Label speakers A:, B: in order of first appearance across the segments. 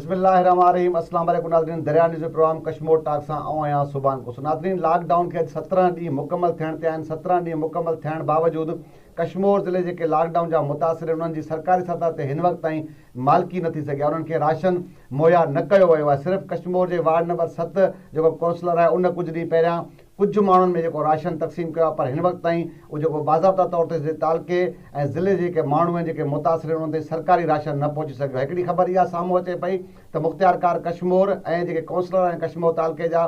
A: بسم الله الرحمٰن الرحيم اسلام عليڪم ناظرين دريا نيوز جو پروگرام ڪشمور ٽاڪ سان آئون آهيان سبحان کوسو ناظرين لاڪ ڊائون کي اڄ 17 ڏينهن مڪمل ٿيڻ تي آهن 17 ڏينهن مڪمل ٿيڻ باوجود ڪشمور ضلعي جيڪي لاڪ ڊائون جا متاثر آهن انهن جي سرڪاري سطح تي هن وقت تائين مالڪي نه ٿي سگهي آهي انهن کي راشن مهيا نه ڪيو ويو آهي صرف ڪشمور جي وارڊ نمبر ست جيڪو ڪونسلر آهي ان ڪجهه ڏينهن پهريان ڪجهه ماڻهن ۾ جيڪو راشن تقسيم ڪيو آهي پر هن وقت تائين اهو جيڪو باضابطا طور تي تعلقي ۽ ضلعي جي جيڪي ماڻهو آهن جيڪي متاثر آهن انهن تائين سرڪاري راشن نه پهچي سگهيو آهي هڪڙي خبر اها سامهون اچي پئي ته مختيارڪار ڪشمور ۽ جيڪي ڪونسلر آهن ڪشمور تعلقي جا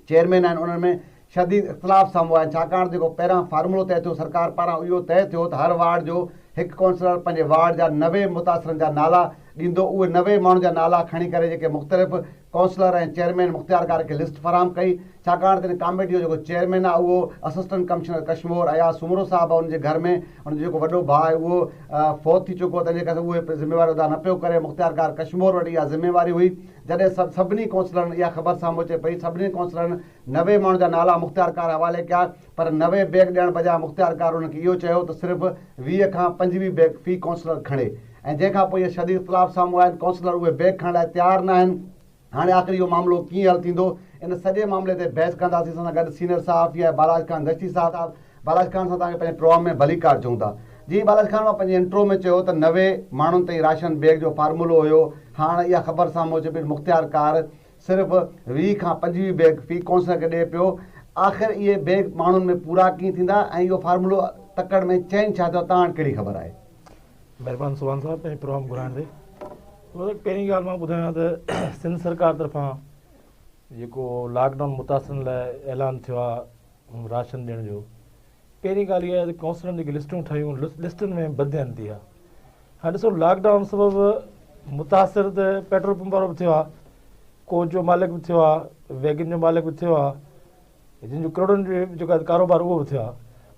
A: چيئرمين آهن انهن ۾ شديد اختلاف سامهون آيا آهن ڇاڪاڻ ته جيڪو پهريان فارمولو طئي ٿيو سرڪار پاران اهو طئي ٿيو ته هر وارڊ جو هڪ ڪونسلر پنهنجي وارڊ جا 90 متاثرن جا نالا ڏيندو اهي 90 ماڻهن جا نالا کڻي ڪري جيڪي مختلف ڪونسلر ۽ چيئرمين مختيارڪار کي لسٽ فراهم ڪئي، ڇاڪاڻ ته ان ڪاميٽي جو جيڪو چيئرمين آهي اهو اسسٽنٽ ڪمشنر ڪشمور اياز سومرو صاحب آهي ان جي گهر ۾ ان جو جيڪو وڏو ڀاء آهي اهو فوت ٿي چڪو تنهن جي ڪري اهي ذميواري ادا نه پيو ڪري مختيارڪار ڪشمور وٽ اها ذميواري هئي جڏهن سڀ سڀني ڪونسلرن اها خبر سامهون اچي پئي سڀني ڪونسلرن 90 ماڻهن جا نالا مختيارڪار حوالي ڪيا پر 90 بيگ ڏيڻ بجاء مختيارڪار انهن کي اهو چيو ته صرف 20 کان 25 بيگ في ڪونسلر کڻي ۽ جنهن کان پوء اهي شديد اختلاف سامهون آيا آهن، ڪونسلر اهي بيگ کڻڻ لاء تيار ناهن، هاڻي آخر اهو معاملو ڪيئن حل ٿيندو، ان سڄي معاملي تي بحث ڪنداسين، اسان سان گڏ سينئر صحافي آهي بالاچ خان دشتي صاحب، بالاچ خان سان توهان کي پنهنجي پروگرام ۾ ڀليڪار چئون ٿا. جي بالاچ خان مان پنهنجي انٽرو ۾ چيو ته 90 ماڻهن تائين راشن بيگ جو فارمولو هيو، هاڻ اها خبر سامهون اچي پئي ته مختيارڪار صرف 20 کان 25 بيگ في ڪونسلر کي ڏئي پيو، آخر اهي بيگ ماڻهن ۾ پورا ڪيئن ٿيندا ۽ اهو فارمولو تڪڙ ۾ چينج ڇا ٿيو توهان وٽ ڪهڙي خبر آهي؟
B: مهربان سبحان صاحب پنهنجي پروگرام گهرائڻ تي. پهرين ڳالهه مان ٻڌايان ته سنڌ سرڪار طرفان جيڪو لاڪ ڊائون متاثرن لاء اعلان ٿيو آهي راشن ڏيڻ جو پهرين ڳالهه اها آهي ته ڪائونسلرن جيڪي لسٽون ٺاهيون لسٽن ۾ بدديانتي آهي هاڻي ڏسو لاڪ ڊائون سبب متاثر ته پيٽرول پمپ وارو به ٿيو آهي ڪوچ جو مالڪ به ٿيو آهي ويگن جو مالڪ به ٿيو آهي جن جو ڪروڙن جو جيڪو آهي ڪاروبار اهو به ٿيو آهي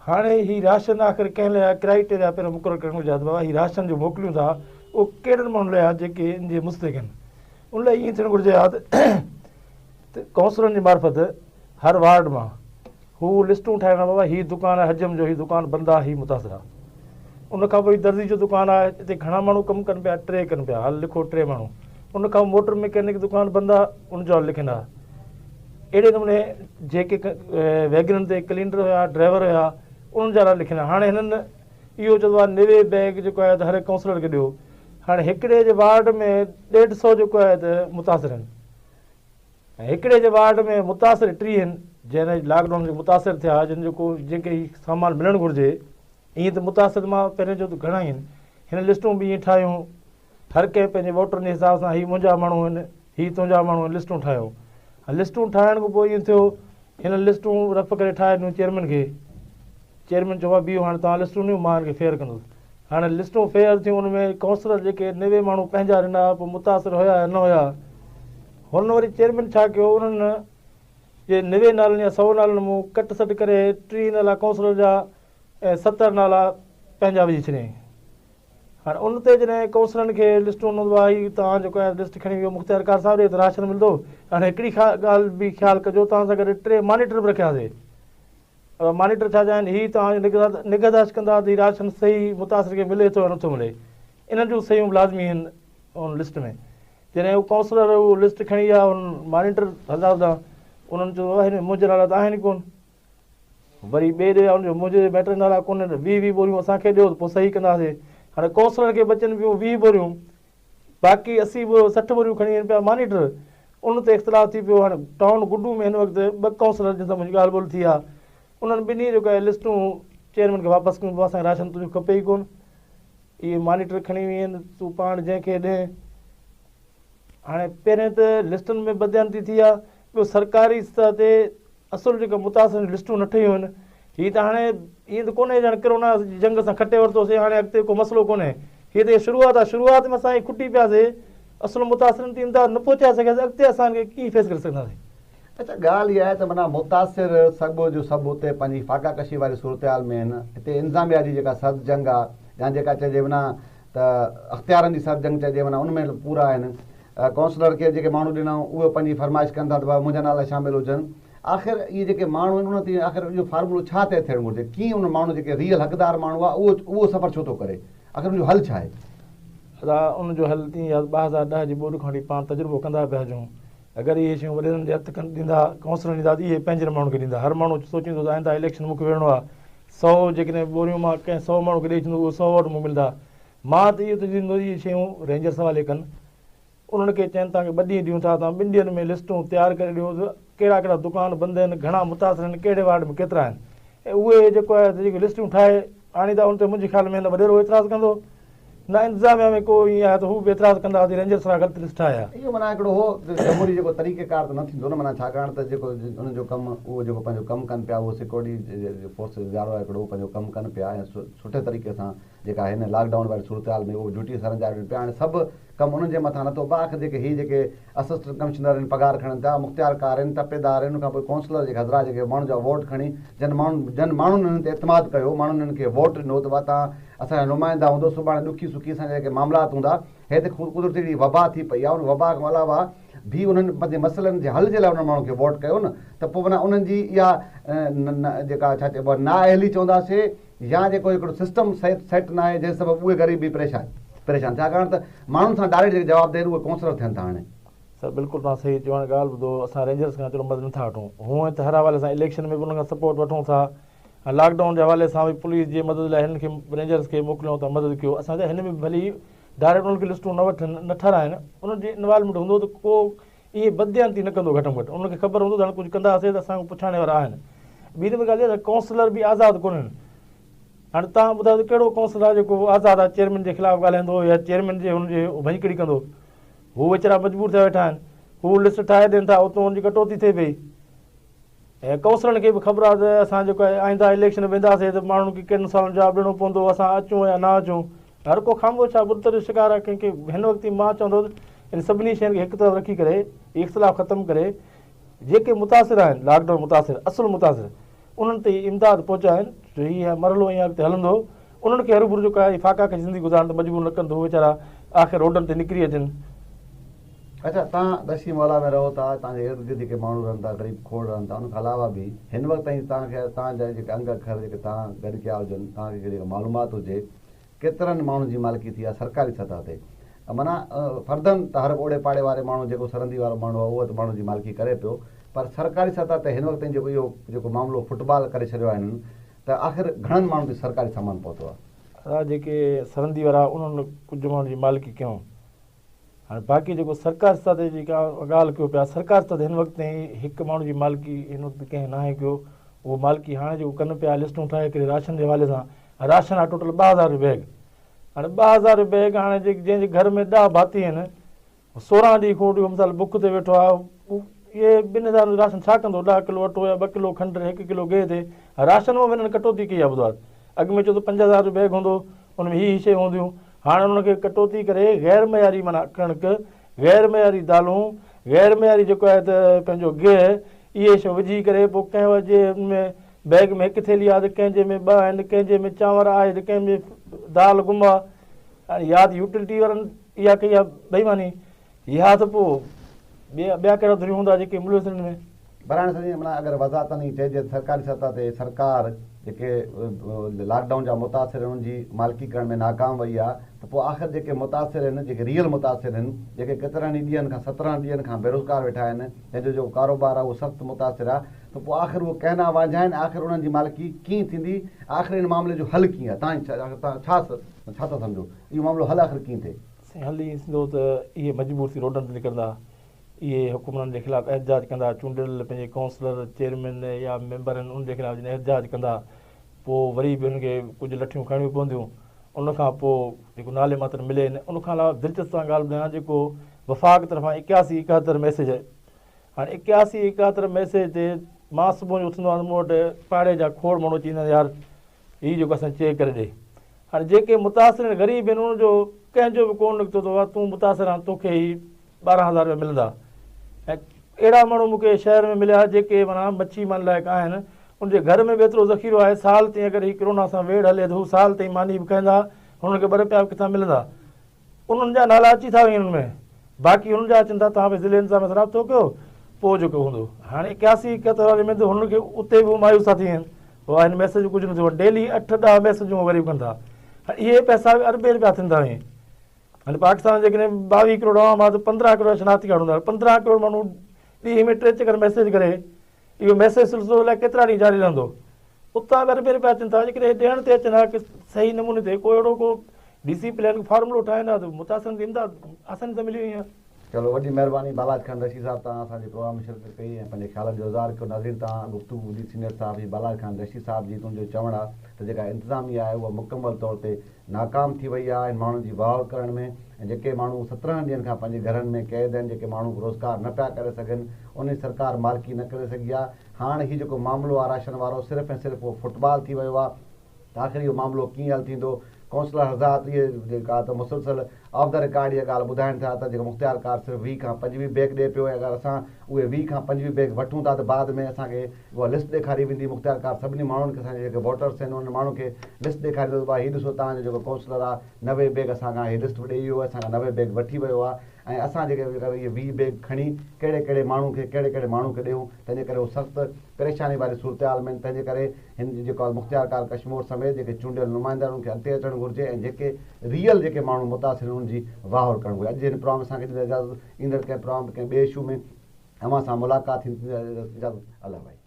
B: هاڻي هي راشن آخر ڪنهن لاء آهي ڪرائيٽيريا پهريون مقرر ڪرڻ گهرجي ها ته بابا هي راشن جو موڪليون ٿا اهو ڪهڙن ماڻهن لاء آهي جيڪي ان جي مستحق آهن ان لاء ائين ٿيڻ گهرجي ها ته ڪائونسلرن جي معرفت هر وارڊ مان هو لسٽون ٺاهڻ بابا هي دڪان آهي حجم جو هي دڪان بند آهي هي متاثر آهي ان کان پوء درزي جو دڪان آهي اتي گهڻا ماڻهو ڪم ڪن پيا ٽي ڪن پيا هل لکو ٽي ماڻهو ان کان موٽر مڪينڪ دڪان بند آهي ان جو لکن ها اهڙي نموني جيڪي ويگنن تي ڪلينڊر هيا ڊرائيور هيا انهن جا نالا لکيل آهن هاڻي هنن اهو چوندو آهي نوي بيگ جيڪو آهي ته هر هڪ ڪائونسلر کي ڏيو هاڻي هڪڙي جي وارڊ ۾ ڏيڍ سو جيڪو آهي ته متاثر آهن ۽ هڪڙي جي وارڊ ۾ متاثر 30 آهن جنهن لاڪ ڊائون جي متاثر ٿيا جن جو ڪو جن کي هي سامان ملڻ گهرجي ائين ته متاثر مان پهرين چيو ته گهڻا ئي آهن هن لسٽون به ائين ٺاهيون هر ڪنهن پنهنجي ووٽرن جي حساب سان هي منهنجا ماڻهو آهن، هي تنهنجا ماڻهو آهن لسٽون ٺاهيو. لسٽون ٺاهڻ کان پوء ائين ٿيو هنن لسٽون رف ڪري ٺاهي ڏنيون چيئرمين کي. چيئرمين چيو بيهو هاڻي توهان لسٽون ڏيو مان هن کي فيئر ڪندس. هاڻي لسٽون فيئر ٿيون ان ۾ ڪائونسلر جيڪي 90 ماڻهو پنهنجا ڏنا پوء متاثر هيا يا نه هيا. هن وري چيئرمين ڇا ڪيو انهن جي 90 نالن يا سئو نالن مون ڪٽ سٽ ڪري 30 نالا ڪائونسلر جا ۽ 70 نالا پنهنجا وجهي ڇڏيائين. هاڻ ان تي جڏهن ڪائونسلرن کي لسٽون ڏنو ته هي توهان جيڪو آهي لسٽ کڻي ويو مختيارڪار صاحب ڏي ته راشن ملندو. هاڻي هڪڙي ڳالهه به خيال ڪجو توهان سان گڏ ٽي مانيٽر به رکياسي. مانيٽر ڇا جا آهن هي توهان جو نگهداشت ڪندا ته هي راشن صحيح متاثر کي ملي ٿو يا نٿو ملي. انهن جون صحيحون به لازمي آهن ان لسٽ ۾. جڏهن هو ڪائونسلر اهو لسٽ کڻي ويا ان مانيٽر حضرات ڏانهن انهن چيو هن ۾ منهنجا نالا ته آهن ئي ڪونه. وري ٻئي ڏي ويا جو منهنجي مائٽن جا نالا ڪونهن 20 20 ٻوريون اسان کي ڏيو ته پوء صحيح ڪنداسين. هاڻي ڪائونسلر کي بچن پيون 20 ٻوريون باقي 80 ٻوريون 60 ٻوريون کڻي وڃن پيا مانيٽر. ان تي اختلاف ٿي پيو. هاڻي ٽائون گڊو ۾ هن وقت ٻه ڪائونسلر جن سان منهنجي ڳالهه ٻولهه ٿي آهي انهن ٻنهي جيڪو آهي لسٽون چيئرمين کي واپس ڪيون پوء اسان کي راشن تنهنجو کپي ئي ڪونه اهي مانيٽر کڻي وئين تون پاڻ جنهن کي ڏين. هاڻي پهرين ته لسٽن ۾ بدديانتي ٿي آهي ٻيو سرڪاري سطح تي اصل جيڪا متاثرن جون لسٽون نه ٺهيون آهن هي ته هاڻي ائين ته ڪونهي ڄڻ ڪرونا جي جنگ اسان کٽي ورتوسي هاڻي اڳتي ڪو مسئلو ڪونهي هي ته شروعات آهي شروعات ۾ اسان هي کٽي پياسي اصل متاثرن تي امداد نه پهچائي سگهياسي اڳتي اسان هن کي ڪيئن فيس ڪري سگهنداسي.
A: اڇا ڳالهه اها آهي ته معنيٰ متاثر سڀ جو سڀ اتي پنهنجي فاقا ڪشي واري صورتحال ۾ آهن هتي انتظاميا جي جيڪا سرد جنگ آهي يا جيڪا چئجي معنيٰ ته اختيارن جي سرد جنگ چئجي معنيٰ ان ۾ پورا آهن ڪائونسلر کي جيڪي ماڻهو ڏنائون اهي پنهنجي فرمائش ڪن ٿا ته بابا منهنجا نالا شامل هجن. آخر اهي جيڪي ماڻهو آهن انهن تي آخر اهو فارمولو ڇا طئي ٿيڻ گهرجي؟ ڪيئن انهن ماڻهن جيڪي ريئل حقدار ماڻهو آهي اهو اهو سفر ڇو ٿو ڪري؟ آخر ان جو حل ڇا آهي؟
B: ادا ان جو حل تيئن يا 2010 جي ٻوڏ کان وٺي پاڻ تجربو ڪندا پيا اچون. اگر اهي شيون وڏيرن جي هٿ ڏيندا، ڪائونسلرن ڏيندا ته اهي پنهنجن ماڻهن کي ڏيندا. هر ماڻهو سوچيندو ته آئنده اليڪشن مون کي وڙهڻو آهي. سئو جيڪڏهن ٻوريون مان ڪنهن سئو ماڻهو کي ڏئي ڇڏيندو اهو سئو ووٽ مون ملندا. مان ته اهو تجويز ڏيندو اهي شيون رينجرس حوالي ڪن. انهن کي چين توهان کي ٻه ڏينهن ڏيون ٿا توهان ٻن ڏينهن ۾ لسٽون تيار ڪري ڏيو ته ڪهڙا ڪهڙا دڪان بند آهن، گهڻا متاثر آهن، ڪهڙي وارڊ ۾ ڪيترا آهن ۽ اهي جيڪو آهي ته جيڪي لسٽون ٺاهي آڻيندا ان تي منهنجي خيال ۾ نه وڏيرو اعتراض ڪندو نه انتظاميا ۾ ڪو ائين آهي ته هو به اعتراض ڪندا ته رينجرس وارا غلط لسٽ ٺاهي آهي.
A: اهو معنيٰ هڪڙو هو جمهوري جيڪو طريقي ڪار ته نه ٿيندو نه معنيٰ ڇاڪاڻ ته جيڪو انهن جو ڪم اهو جيڪو پنهنجو ڪم ڪن پيا اهو سيڪيورٽي فورس جو ادارو آهي هڪڙو پنهنجو ڪم ڪن پيا ۽ سٺي طريقي سان جيڪا هن لاڪ ڊائون واري صورتحال ۾ اهو ڊيوٽي سرانجام ڏين پيا هاڻي سڀ ڪم انهن جي مٿان نٿو پئي آخر جيڪي هي جيڪي اسسٽنٽ ڪمشنر آهن پگهار کڻن ٿا مختيار ڪار آهن تپيدار آهن ان کان پوء ڪونسلر جيڪي حضرات جيڪي ماڻهن جا ووٽ کڻي جن ماڻهن جن ماڻهن انهن تي اعتماد ڪيو ماڻهن انهن کي ووٽ ڏنو ته توهان اسان جا نمائندا هوندو سڀاڻي ڏکي سکي اسان جا جيڪي معاملات هوندا هي ته قدرتي هڪڙي وبا ٿي پئي آهي ان وبا کان علاوه به انهن پنهنجي مسئلن جي حل جي لاء انهن ماڻهن کي ووٽ ڪيو نه ته پوء معنيٰ انهن جي اها جيڪا ڇا چئبو آهي نااهلي چونداسي يا جيڪو هڪڙو سسٽم سيٽ ناهي جنهن سبب اهي غريب به پريشان پريشان ڇاڪاڻ ته ماڻهن سان ڊائريڪٽ جيڪي جوابده آهن اهي ڪونسلر ٿين ٿا هاڻي.
B: سر بلڪل توهان صحيح چيو هاڻي ڳالهه ٻڌو اسان رينجرس کان چلو مدد نٿا وٺون هونئن ته هر حوالي سان اليڪشن ۾ به انهن کان سپورٽ وٺون ٿا ۽ لاڪ ڊائون جي حوالي سان به پوليس جي مدد لاء هنن کي رينجرس کي موڪليون ٿا مدد ڪيو اسان چيو هن ۾ به ڀلي ڊائريڪٽ انهن کي لسٽون نه وٺن نه ٺهرائن انهن جي انوالومينٽ هوندو ته ڪو ائين بدديانتي نه ڪندو گهٽ ۾ گهٽ انهن کي خبر هوندو ته هاڻي ڪجهه ڪنداسين ته اسان کان پڇاڻي وارا آهن ٻي نمبر ڳالهه اها ته ڪائونسلر به آزاد ڪونهن هاڻي توهان ٻڌايو ته ڪهڙو ڪائونسلر آهي جيڪو آزاد آهي چيئرمين جي خلاف ڳالهائيندو يا چيئرمين جي هن جي ڀڃڪڙي ڪندو هو ويچارا مجبور ٿيا ويٺا آهن هو لسٽ ٺاهي ڏين ٿا اتو ان جي ڪٽوتي ٿئي پئي ۽ ڪائونسلرن کي به خبر آهي ته اسان جيڪو آهي آئنده اليڪشن وينداسين ته ماڻهن کي ڪهڙن سوالن جو جواب ڏيڻو پوندو اسان اچون يا نه اچون هر ڪو خاموش آهي ٻڏتر جو شڪار آهي ڪنهن کي هن وقت مان چوندو ته ان سڀني شين کي هڪ طرف رکي ڪري اختلاف ختم ڪري جيڪي متاثر آهن لاڪ ڊائون متاثر اصل متاثر انهن تي امداد پهچائين جو هي مرحلو ائين اڳتي هلندو انهن کي هروڀرو جيڪو آهي فاقا ڪشي زندگي گذارڻ تي مجبور نه ڪندو هو ويچارا آخر روڊن تي نڪري اچن.
A: اڇا توهان دشي مولا ۾ رهو ٿا توهان جي ارد گرد جيڪي ماڻهو رهن ٿا غريب کوڙ رهن ٿا ان کان علاوه به هن وقت تائين توهان کي توهان جا جيڪي انگ اکر جيڪي توهان گڏ ڪيا هجن توهان کي جيڪا معلومات هجي ڪيترن ماڻهن جي مالڪي ٿي آهي سرڪاري سطح تي معنيٰ فردن ته هر اوڙي پاڙي واري ماڻهو جيڪو سرندي وارو ماڻهو آهي اهو ته ماڻهن جي مالڪي ڪري پيو پر سرڪاري سطح تي هن وقت تائين جيڪو اهو جيڪو معاملو فٽبال ڪري ڇڏيو آهي هنن ته آخر گهڻن ماڻهن تي سرڪاري سامان پهتو آهي؟
B: ادا جيڪي سرندي وارا انهن ڪجهه ماڻهن جي مالڪي ڪيون هاڻي باقي جيڪو سرڪاري سطح تي جيڪا ڳالهه ڪيو پيا سرڪاري سطح تي هن وقت تائين هڪ ماڻهو جي مالڪي هن وقت ڪنهن ناهي ڪيو اهو مالڪي هاڻي جيڪو ڪن پيا لسٽون ٺاهي ڪري راشن جي حوالي سان راشن آهي ٽوٽل 2000 روپيه بيگ هاڻي 2000 روپيه بيگ هاڻي جنهن جي گهر ۾ 10 ڀاتي آهن 16 ڏينهن کان وٺي مثال بک تي ويٺو آهي اهي ٻن هزارن جو راشن ڇا ڪندو 10 ڪلو اٽو يا 2 ڪلو کنڊ 1 ڪلو گيهه تي راشن مان به هنن ڪٽوتي ڪئي آهي ٻڌو آهي اڳ ۾ چيو ته 5000 جو بيگ هوندو ان ۾ هي هي شيون هونديون هاڻي انهن کي ڪٽوتي ڪري غير معياري معنيٰ ڪڻڪ غير معياري دالون غير معياري جيڪو آهي ته پنهنجو گيهه اهي شيون وجهي ڪري پوء ڪنهن جي ان ۾ بيگ ۾ هڪ ٿيلهي آهي ته ڪنهن جي ۾ ٻه آهن ڪنهن جي ۾ چانور آهي ته ڪنهن ۾ دال گم آهي هاڻي يا ته يوٽيلٽي وارن اها ڪئي آهي بيماني يا ته پوء ٻيا ٻيا ڪهڙا ڌريون هوندا جيڪي ملوث آهن ان ۾.
A: بهرحال سائين معنيٰ اگر وضاحتن ائين چئجي ته سرڪاري سطح تي سرڪار جيڪي لاڪ ڊائون جا متاثر آهن انهن جي مالڪي ڪرڻ ۾ ناڪام وئي آهي ته پوء آخر جيڪي متاثر آهن جيڪي ريئل متاثر آهن جيڪي ڪيترن ئي ڏينهن کان 17 ڏينهن کان بيروزگار ويٺا آهن جنهن جو جيڪو ڪاروبار آهي اهو سخت متاثر آهي ته پوء آخر اهو ڪنهن ڏانهن وانجهائن آخر انهن جي مالڪي ڪيئن ٿيندي آخر ان معاملي جو حل ڪيئن آهي توهان ڇا ڇا ٿا سمجهو اهو معاملو حل آخر ڪيئن ٿئي؟
B: سائين حل ائين ٿيندو ته اهي مجبور ٿي روڊن تي نڪرندا، اهي حڪمرانن جي خلاف احتجاج ڪندا، چونڊيل پنهنجي ڪائونسلر، چيئرمين يا ميمبر آهن انهن جي خلاف جڏهن احتجاج ڪندا پوء وري به انهن کي ڪجهه لٺيون کائڻيون پونديون ان کان پوء جيڪو نالي ماتر ملي ان کان علاوه دلچسپ تان ڳالهه ٻڌايان جيڪو وفاق طرفان 81 71 ميسيج هاڻي 81 71 ميسيج تي مان صبح جو اٿندو آهيان مون وٽ پاڙي جا کوڙ ماڻهو اچي ايندا آهن يار هي جيڪو اسان چيڪ ڪري ڏي. هاڻي جيڪي متاثر آهن غريب آهن انهن جو ڪنهن جو به ڪونه نڪتو ته تون متاثر آهين توکي هي 12 هزار رپيا ملندا ۽ اهڙا ماڻهو مون کي شهر ۾ مليا جيڪي معنيٰ مڇي من لائق آهن ان جي گهر ۾ به ايترو ذخيرو آهي سال تائين اگر هي ڪرونا سان ويڙهه هلي ته هو سال تائين ماني به کائيندا هنن کي ٻه رپيا به ڪٿان ملندا انهن جا نالا اچي ٿا وڃن ان ۾ باقي هنن جا اچن ٿا توهان به ضلعي انتظاميه سان رابطو ڪيو پوء جيڪو هوندو هاڻي 81 71 واري ۾ ته هنن کي اتي به مايوس ٿا ٿي وڃن هو هن ميسيج ڪجهه نه ٿيو ڊيلي 8 10 ميسيجون غريب ڪن ٿا هاڻي اهي پئسا به اربين رپيا ٿين ٿا وڃي. هاڻي پاڪستان ۾ جيڪڏهن 22 ڪروڙ عوام آهي ته 15 ڪروڙ شناختي ڪارڊ هوندا. 15 ڪروڙ ماڻهو ڏينهن ۾ ٽي چڪر ميسيج ڪري، اهو ميسيج سلسلو الائي ڪيترا ڏينهن جاري رهندو. اتان به اربين رپيا اچن ٿا، جيڪڏهن ڏيڻ تي اچن ها صحيح نموني تي ڪو اهڙو ڪو ڊسيپلين فارمولو ٺاهين ها ته متاثرن کي امداد آساني سان ملي وڃي ها.
A: چلو وڏي مهرباني بالاچ خان رشيد صاحب توهان اسان جي پروگرام ۾ شرڪت ڪئي ۽ پنهنجي خيالن جو اظهار ڪيو ناظرين توهان گفتگو ٻڌي سينيئر صحافي بالاچ خان رشيد صاحب جي تنهنجو چوڻ آ ته جيڪا انتظاميه آهي اها مڪمل طور تي ناڪام ٿي وئي آ هن ماڻهن جي واهر ڪرڻ ۾ ۽ جيڪي ماڻهو 17 ڏينهن کان پنهنجي گهرن ۾ قيد آهن جيڪي ماڻهو روزگار نه پيا ڪري سگهن انهي سرڪار مالڪي نه ڪري سگهي آ هاڻ هي جيڪو معاملو آ راشن وارو صرف ۽ صرف اهو فٽبال ٿي ويو آ ته آخر اهو معاملو ڪيئن حل ٿيندو؟ ڪونسلر حضرات اهي جيڪا ته مسلسل آف the record اها ڳالهه ٻڌائن ٿا ته جيڪو مختيار ڪار صرف 20 کان 25 بيگ ڏئي پيو ۽ اگر اسان اهي 20 کان 25 بيگ وٺون ٿا ته بعد ۾ اسان کي اها لسٽ ڏيکاري ويندي مختيار ڪار سڀني ماڻهن کي اسان جا جيڪي ووٽرس آهن انهن ماڻهن کي لسٽ ڏيکاريندو ته ڀاء هي ڏسو توهان جو جيڪو ڪونسلر آهي 90 بيگ اسان کان هي لسٽ به ڏئي ويو اسان کان 90 بيگ وٺي ويو آهي ۽ اسان جيڪي اهي 20 بيگ کڻي ڪهڙي ڪهڙي ماڻهو کي ڪهڙي ڪهڙي ماڻهو کي ڏيون تنهن جي ڪري هو سخت پريشاني واري صورتحال ۾ آهن تنهن جي ڪري هن جيڪو آهي مختيارڪار ڪشمور سميت جيڪي چونڊيل نمائندا آهن انهن کي اڳتي اچڻ گهرجي ۽ جيڪي ريئل جيڪي ماڻهو متاثر آهن انهن جي واهر ڪرڻ گهرجي اڄ جي هن پروگرام ۾ اسان کي ڏيندا اجازت ايندڙ ڪنهن پروگرام ڪنهن ٻئي اشو ۾ اوهان سان ملاقات ٿيندي اجازت الله ڀائي.